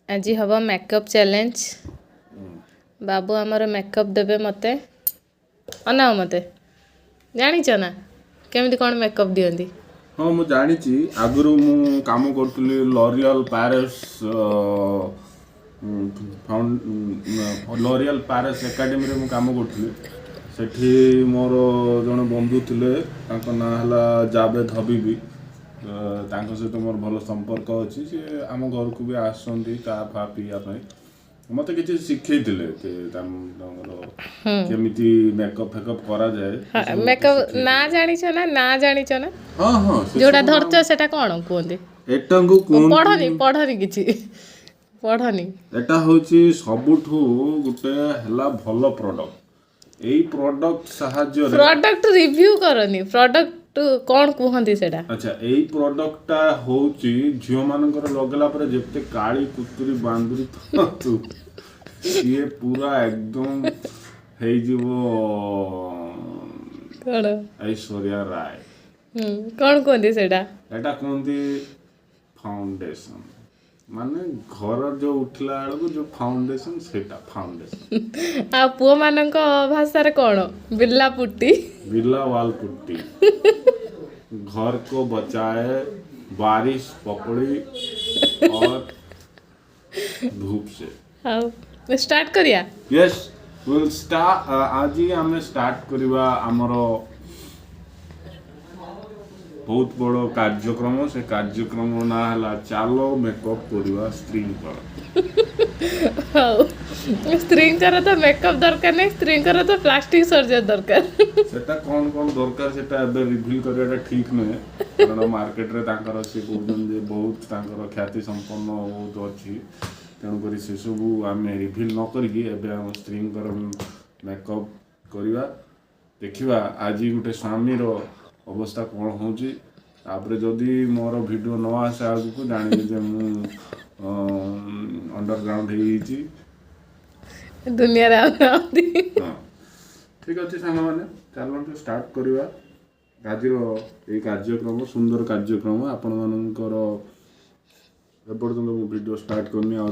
ଆଜି ହେବ makeup challenge. ବାବୁ ଆମର ମେକଅପ୍ ଦେବେ ମୋତେ। ଅନାଅ ମୋତେ। ଜାଣିଛ ନା କେମିତି କ'ଣ ମେକଅପ୍ ଦିଅନ୍ତି? ହଁ, ମୁଁ ଜାଣିଛି। ଆଗରୁ ମୁଁ କାମ କରୁଥିଲି ଲରିଆଲ ପ୍ୟାରିସ୍ ଏକାଡେମୀରେ ମୁଁ କାମ କରୁଥିଲି। ସେଠି ମୋର ଜଣେ ବନ୍ଧୁ ଥିଲେ, ତାଙ୍କ ନାଁ ହେଲା ଜାଭେଦ ହବିବି। ତାଙ୍କ ସହିତ ମୋର ଭଲ ସମ୍ପର୍କ ଅଛି। ସିଏ ଆମ ଘରକୁ ବି ଆସନ୍ତି ଚା ଫା ପିଇବା ପାଇଁ। ମୋତେ କିଛି ଶିଖେଇଥିଲେ ସେ, ତାଙ୍କର କେମିତି ମେକଅପ୍ ଫେକଅପ୍ କରାଯାଏ, ସେସବୁ ମତେ ମେକଅପ୍ ଶିଖେଇଥିଲେ। ନାଁ ଜାଣିଛ ନା? ନାଁ ଜାଣିଛ ନା? ହଁ, ଯୋଉଟା ସେସବୁ ଧରିଛ ସେଟା କ'ଣ କୁହନ୍ତି? ଏଟାଙ୍କୁ କୁହନ୍ତି ପଢ଼ନି, ପଢ଼ନି, କିଛି ପଢ଼ନି। ଏଟା ହେଉଛି ସବୁଠୁ ଗୋଟେ ହେଲା ଭଲ ପ୍ରଡକ୍ଟ। ଏଇ ପ୍ରଡକ୍ଟ ସାହାଯ୍ୟରେ ପ୍ରଡକ୍ଟ ରିଭ୍ୟୁ କରନି, ପ୍ରଡକ୍ଟ କ'ଣ କୁହନ୍ତି ସେଟା? ଆଚ୍ଛା, ଏଇ ପ୍ରଡକ୍ଟଟା ହଉଛି ଝିଅମାନଙ୍କର ଲଗେଇଲା ପରେ ଯେତେ କାଳି କୁତୁରି ବାନ୍ଦୁରି ଥାନ୍ତୁ, ସିଏ ପୁରା ଏକଦମ ହେଇଯିବ। କ'ଣ? ଐଶ୍ୱର୍ଯ୍ୟା ରାୟ। କ'ଣ କୁହନ୍ତି ସେଇଟା? ଏଟା କୁହନ୍ତି ଫାଉଣ୍ଡେସନ। ମାନେ ଘର ଯୋଉ ଉଠିଲା ବେଳକୁ ଯୋଉ ଫାଉଣ୍ଡେସନ, ସେଇଟା ଫାଉଣ୍ଡେସନ। ଆଉ ପୁଅମାନଙ୍କ ଭାଷାରେ କ'ଣ? ବିର୍ଲା ପୁଟି। बिरला वाल पुट्टी घर को बचाए बारिश, पपड़ी और धूप से। ଆଉ ଷ୍ଟାର୍ଟ କରିବା। Yes, will start. ଆଜି ଆମେ ଷ୍ଟାର୍ଟ କରିବା ଆମର ବହୁତ ବଡ଼ କାର୍ଯ୍ୟକ୍ରମ। ସେ କାର୍ଯ୍ୟକ୍ରମ ନାଁ ହେଲା ଚାଲ ମେକଅପ୍ କରିବା ସ୍ତ୍ରୀଙ୍କର। ହଉ, ସ୍ତ୍ରୀଙ୍କର ତ ମେକଅପ୍ ଦରକାର ନାହିଁ, ସ୍ତ୍ରୀଙ୍କର ତ ପ୍ଲାଷ୍ଟିକ ସର୍ଜରୀ ଦରକାର। ସେଟା କ'ଣ କ'ଣ ଦରକାର, ସେଟା ଏବେ ରିଭିଲ୍ କରିବାଟା ଠିକ୍ ନୁହେଁ। କାରଣ ମାର୍କେଟରେ ତାଙ୍କର ସେ କହୁଛନ୍ତି ଯେ ବହୁତ ତାଙ୍କର ଖ୍ୟାତି ସମ୍ପନ୍ନ ବହୁତ ଅଛି। ତେଣୁକରି ସେସବୁ ଆମେ ରିଭିଲ୍ ନ କରିକି ଏବେ ଆମ ସ୍ତ୍ରୀଙ୍କର ମେକଅପ୍ କରିବା। ଦେଖିବା ଆଜି ଗୋଟେ ସ୍ୱାମୀର ଅବସ୍ଥା କ'ଣ ହେଉଛି। ତାପରେ ଯଦି ମୋର ଭିଡ଼ିଓ ନ ଆସେ ଆଗକୁ, ଜାଣିବେ ଯେ ମୁଁ ଅଣ୍ଡରଗ୍ରାଉଣ୍ଡ ହେଇଯାଇଛି। ଦୁନିଆରେ ଆଉ ନାହାନ୍ତି। ହଁ, ଠିକ୍ ଅଛି ସାଙ୍ଗମାନେ, ଚାଲନ୍ତୁ ଷ୍ଟାର୍ଟ କରିବା ଆଜିର ଏଇ କାର୍ଯ୍ୟକ୍ରମ, ସୁନ୍ଦର କାର୍ଯ୍ୟକ୍ରମ ଆପଣମାନଙ୍କର। ଏପର୍ଯ୍ୟନ୍ତ ମୁଁ ଭିଡ଼ିଓ ଷ୍ଟାର୍ଟ କରିନି ଆଉ।